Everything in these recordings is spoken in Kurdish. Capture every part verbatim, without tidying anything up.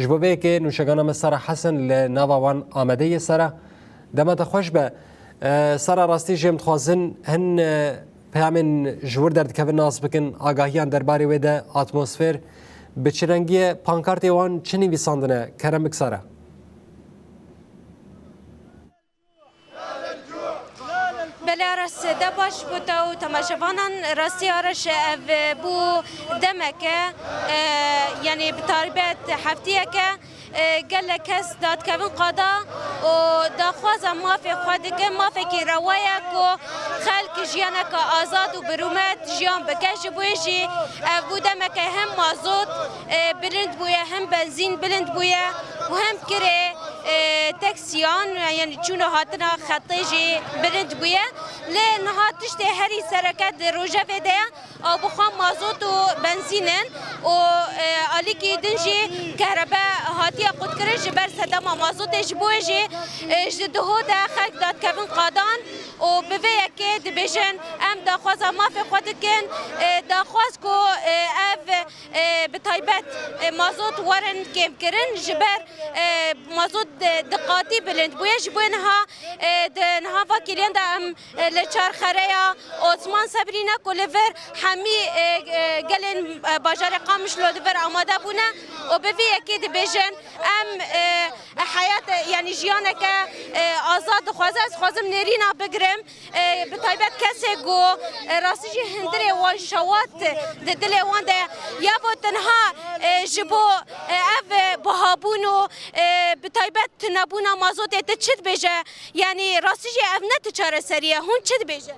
Ji bo vê yekê nûşegana me Sara Hesen li nava wan amade ye. Sara, dema te xweş be. E, Sara, rastî jî em dixwazin hin, e, peyamên ji wir derdikevin nas bikin, agahiyan derbarê wê de, atmosfer bi çi rengî ye, pankartê wan çi nivîsandine? Kerem bik Sara. Belê Aras, de baş bo te û temaşevanan. Rastî Aras, ev bû demeke, e, yanî bi taybet heftiyeke, e, gelek kes dadkevin qada û daxwaza mafê xwe dikin. Mafekî rewa ye ku xelk jiyaneke azad û bi rûmet jiyan bike. Ji bo wê jî ev bû demeke hem mazot, e, bilind bûye, hem benzîn bilind bûye û hem kirê, e, taksiyan, yanî çûna hatina xetê jî bilind bûye. Lê niha tiştê herî sereke di rojevê de ye, ew bi xwe mazot û benzîn in û, e, alîkî din jî kehrebe hatiye qutkirin ji ber sedema mazotê. Ji bo wê jî, e, ji diho de xelk dadkevin qadan û bi vê yekê dibêjin, em daxwaza mafê xwe dikin, e, daxwaz ku, e, ev e, bi taybet, e, mazot werin kêmkirin, ji ber, e, mazot di, di qatî bilind bûye. Ji bo niha, e, di niha va kêliyan de em, e, li çarxereya Osman Sebrî ne ku li vir hemî, e, e, gelên, e, bajarê Qamişlo li vir amade bûne û bi vî yekê dibêjin, em, e, heyat, e, yanî jiyaneke, e, azad dixwaze. Ez dixwazim nêrîna bigirim. E, bi taybet kesê ku, e, rastî jî hundirê wan şewat di dilê wan de ye. Ya bo tenha, e, ji bo, e, ev, e, bihabûn û, e, bi taybet tunebûna mazotê tu çi dibêje? Yanî rastî jî ev ne tu çareserî ye. Hûn çi dibêjin?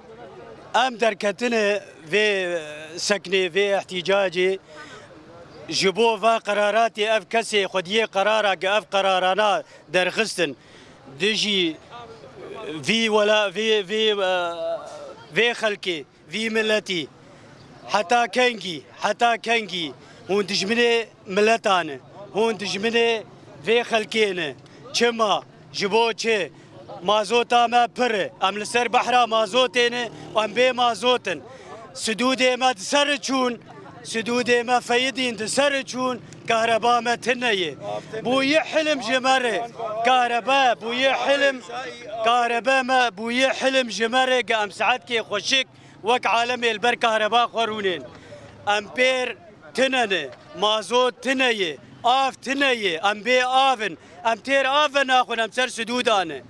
Em derketine vê, e, seknê, vê îhtîcacê ji bo va qeraratê ev kesê xwediyê qerara, ev qerarana derxistin dijî vî wela-, vî, vî, e, vê xelkê, vî miletî. Heta kengî, heta kengî hûn dijminê miletan e, hûn dijminê vê xelkê ne? Çima? Ji bo çi? Mazota me pir e. Em li ser behra mazotê ne, em bê mazot in. Sidûdê me di ser çûn, Sidûdê me feyidîn di ser çûn, kahreba me tune ye. Bûyî hilm ji me re, kahrebe, bûyî hilm, kahrebe me, bûyî hilm ji me re, ge em saetkê xweşik wek alemê li ber kahreba xwe rûnên. Em pêr tune ne, mazot tune ye, av tune ye, em bê av in. Em têr av venaxwin, em ser sidûda ne.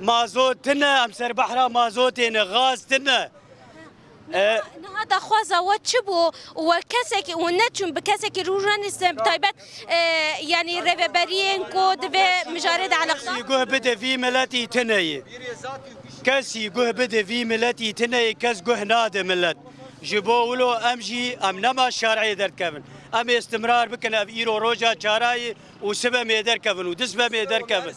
Mazot tune, em ser behra mazotê ne, gaz tune. E, Niha daxwaza we çi bû? We kesekî, we neçûn bi kesekî rû renîstin, bi taybet, e, yanî rêveberiyên ku di vê mijarê de eleqdar? Kesî guh bide vî miletî tune ye. Kesî guh bide vî miletî tune ye, kes guh nade milet. Ji bo wilo em jî, em nema şerê derkevin. Em ê istimrar bikin, ev îro roja çara ye û sibe em ê derkevin û disbe em ê derkevin.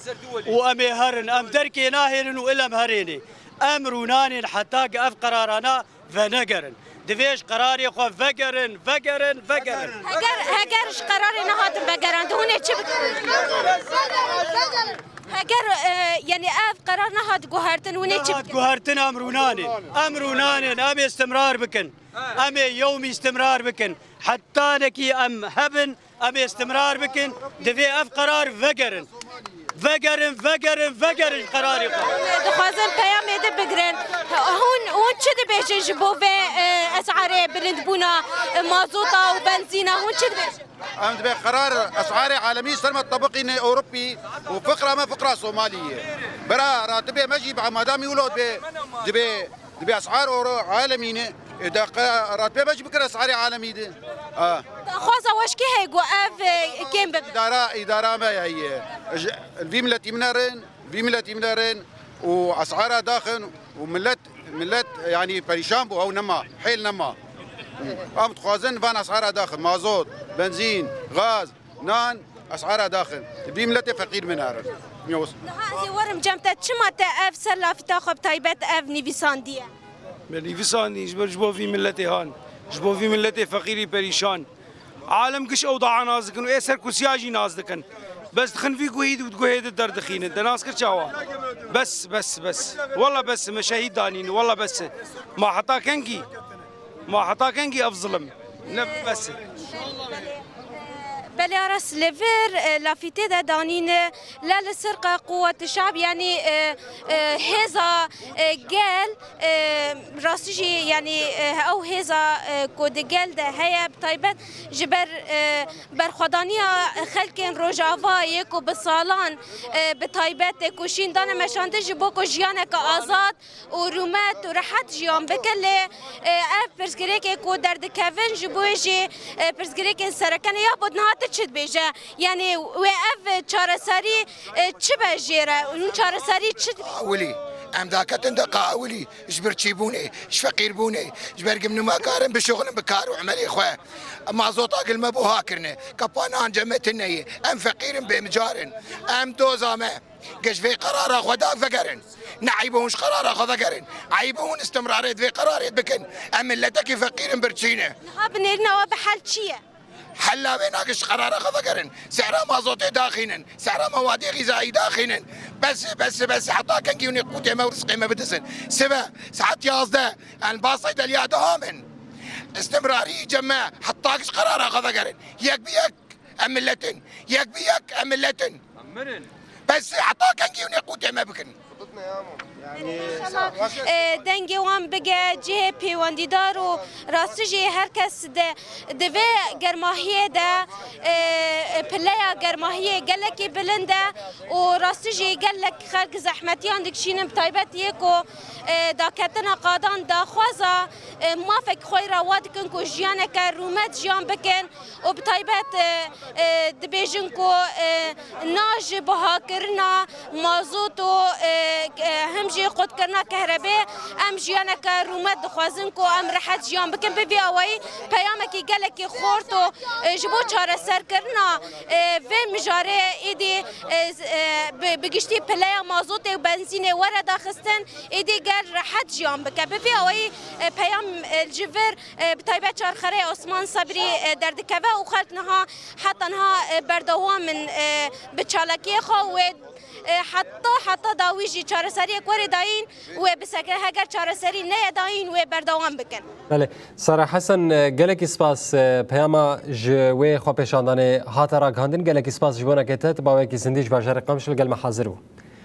Û em ê herin, em derkê nahêlin û ilem herênê. Em rûnanên heta ge ev qerarana venegerin. Divê ji qerarê xwe vegerin, vegerin, vegerin. Heger, heger ji qerarê nehatin vegerandin, hûn ê çi bikin? Heger, e, yanî ev qerar nehat guhertin, hûn ê çi bikin? Nehat guhertin, em rûnanê. Em rûnanê, em ê istimrar bikin. Em ê yewmî istimrar bikin. Heta nekî em hebin, Em ê istimrar bikin, divê ev qerar vegerin. Vegerin, vegerin, vegerin ji qerarê xwe. Dixwazin peyamê din bigirin. Hûn, hûn çi dibêjin ji bo vê, e, esarê bilindbûna, e, mazota û benzîna? Hûn çi dibêjin? Em dibê qerar esarê alemî ser me tebiqîne Ewropî û fiqra me fiqra Somalî ye. Bira ratibê me jî bi emadamî wilo dibê, dibê Dibê esar oro alemî ne, e, de qe-, ratibê me jî bikire esarê alemî de. Ha. Daxwaza we ji kê heye ku ev, e, kêm bibe? Îdara, îdara me heye. Ji, vî miletî min re, vî miletî min re û esara daxin û milet, milet, yanî perîşan bû, ew nema, hêl nema. Em dixwazin van esara daxin, mazot, benzîn, gaz, Nan, esara daxin. Vî miletê feqîr min herin. Niha ez ê werim cem te, çima te ev ser lafîta xwe bi taybet ev nivîsandiye? Me nivîsandî ji ber ji bo vî miletê han. Ji bo vî miletê feqîrî perîşan. Alem giş ew daha nas dikin û ê ser kursiya jî nas dikin. Bes dixin vî guhî di guhê di derdixînin. Te nas kir çawa? Bes, bes, bes. Walla bes, me şehîd danîn, walla bes. Ma heta kengî? Ma heta kengî ev zilim? Ne bes. Belê Aras, li vir, e, lafîtê de danîne, la li ser qe quwet şab, yanî, e, e, hêza, e, gel, e, rastî jî, yanî, e, ew hêza, e, ku di gel de heye, bi taybet ji ber, e, berxwedaniya xelkên Rojava yê ku bi salan, e, bi taybet, e, ku şîn dane meşandin ji bo ku jiyaneke azad û rûmet û rehet jiyan bike, lê, e, ev pirsgirêkê ku derdikevin ji bo jî, e, pirsgirêkên sereke ne. Ya bo niha tu çi dibêje? Yanî wê ev çareserî, e, çi be jê re? Hûn çareserî çi dibêjin? Ewilî, em daketin deqa ewilî ji birçîbûnê, ji feqîrbûnê, ji ber ku em nikarin bişuxulin bi kar û emelê xwe. Mazota gil me bo ha kirine. Kapana ancê me tune ye. Em feqîr in, bêmicar in. Em doza me. Giş vê qerara xwe da vegerin. Ne eyb e hûn ji qerara xwe vegerin. Eyb e hûn istimrarê di vê qerarê bikin. Em miletekî feqîr in, birçî ne. Niha bi nêrîna we bi hel çi ye? Hela wê nake ji qerara xwe vegerin. Sehra mazotê daxînin. Sehra mewadê xîzayî daxînin. Bes e, bes e, bes e. Heta kengî hûn ê qûtê me û rizqê me bidizin. Sibe saet yazdeh, em basê deliya duha min. Istimrarî cem me heta giş qerara xwe vegerin. Yek bi yek em milet in. Yek bi yek em milet in. Bes e, heta kengî hûn ê qûtê me bikin. E, dengê wan bige cihê pêwendîdar û rastî jî her kes de, di vê germahiyê de, e, pileya germahiyê gelekî bilind e û rastî jî gelek xelk zehmetiyan dikişînin, bi taybet yê ku, e, daketina qadan daxwaza, e, mafek xwe re wa dikin ku jiyaneke rûmet jiyan bikin. û bi taybet, e, e, dibêjin ku, e, na ji bihakirina mazot û, e, e, him jî qutkirina kehrebê em jiyaneke rûmet dixwazin ku em rehet jiyan bikin. Bi vî awayî peyamekî gelekî xort û, e, ji bo çareserkirina, e, vê mijarê êdî, e, z-, e, bi, bi giştî pileya mazotê û benzînê were daxistin, êdî gel rehet jiyan bike. Bi vî awayî, e, peyam, e, ji vir E, bi taybet çarxerê Osman Sebrî, e, derdikeve û xelk niha, heta niha, e, berdewam in, e, bi çalakiyê xwe wê, e, heta, heta dawî jî çareseriyek were dayîn wê bisekine. Heger çareserî neye dayîn wê berdewam bikin. Belê. Sara Hesen, e, gelekî spas, e, peyama ji wê xwepêşandanê hate ragihandin. Gelekî spas ji bonekê te, tu bawekî zindî ji bajarê Qamişlo gel me hazir bû.